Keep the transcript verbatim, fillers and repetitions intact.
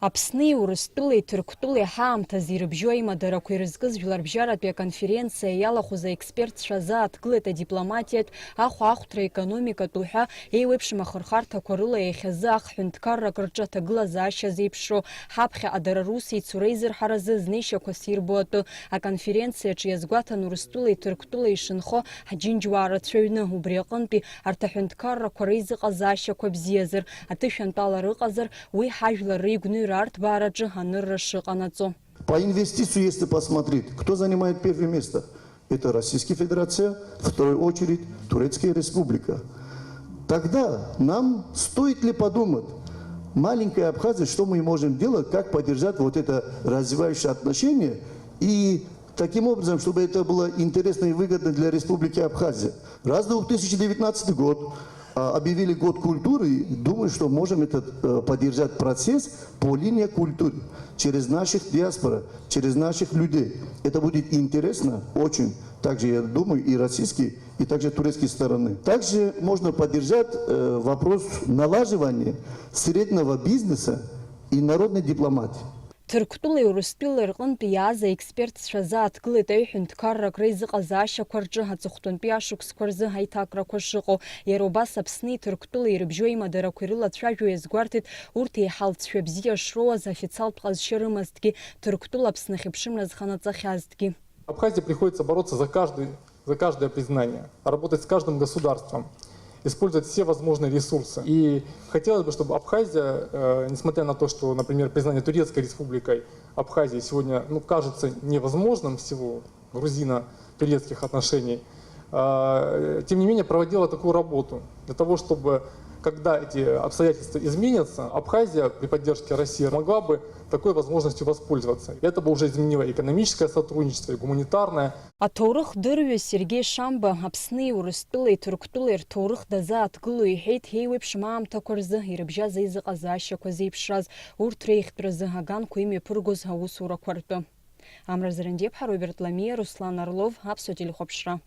Аԥсни Урыстәылеи Ҭырқәтәылеи ҳаамҭазы ирыбжьоу аимадарақәа ирызкыз жәларбжьаратәи аконференциа иалахәыз аекспертцәа азааҭгылеит адипломатиатә, ахәаахәҭра, аекономикатә уҳәа еиуеиԥшым ахырхарҭақәа рыла иахьазы ахҳәынҭқаррак рҿы аҭагылазаашьа зеиԥшроу, ҳаԥхьаҟа дара русеицура аизырҳаразы знеишьақәа сирбо атәы. Аконференциаҿы иазгәаҭан Урыстәылеи Ҭырқәтәылеи ишынхо ҳџьынџьуаа рацәаҩны, убри аҟынтәи арҭ аҳәынҭқаррақәа реизыҟазаашьақәа бзиазар, аҭышәантәалара ыҟазар, уи ҳажәлар реигәныҩра арҭбаараҿы анырра шыҟанаҵо. По инвестицию, если посмотреть, кто занимает первое место? Это Российская Федерация, в вторую очередь Турецкая Республика. Тогда нам стоит ли подумать, маленькая Абхазия, что мы можем делать, как поддержать вот это развивающее отношение и таким образом, чтобы это было интересно и выгодно для Республики Абхазия. Раз две тысячи девятнадцатый год, а, объявили год культуры, и думаю, что можем этот, э, поддержать процесс по линии культуры, через наших диаспора, через наших людей. Это будет интересно очень, также, я думаю, и российской, и также турецкой стороны. Также можно поддержать, э, вопрос налаживания среднего бизнеса и народной дипломатии. Ҭырқәтәылеи Урыстәылеи рҟынтә иааз аекспертцәа азааҭгылеит аҩ-ҳәынҭқаррак реизыҟазаашьақәа рҿы аҵыхәтәантәи ашықәсқәа рзы аиҭакрақәа шыҟоу. Иара убас Аԥсни Ҭырқәтәылеи ирыбжьоу аимадарақәа ирылацәажәо иазгәарҭеит урҭ еиҳа алҵшәа бзиа шроуаз, официалтә ҟазшьа рымазҭгьы, Ҭырқәтәыла Аԥсны ахьыԥшымра зханаҵахьазҭгьы. Абхазии приходится бороться за каждый, за каждое признание, работать с каждым государством, использовать все возможные ресурсы. И хотелось бы, чтобы Абхазия, э, несмотря на то, что, например, признание Турецкой Республикой Абхазии сегодня, ну, кажется невозможным в силу грузино-турецких отношений, э, тем не менее проводила такую работу для того, чтобы, когда эти обстоятельства изменятся, Абхазия при поддержке России могла бы такой возможностью воспользоваться. Это бы уже изменило экономическое сотрудничество, и гуманитарное. Аҭоурых дырҩы Сергеи Шамба Аԥсни Урыстәылеи Ҭырқәтәылеи рҭоурых дазааҭгыло иҳәеит, еиуеиԥшым аамҭақәа рзы ирыбжьаз аизыҟазаашьақәа зеиԥшраз, урҭ реихтәразы аганқәа имҩаԥыргоз аусурақәа ртәы. Амра Зрандиаԥҳа, Роберт Ламиа, Руслан Орлов, Аԥсуа телехәаԥшра.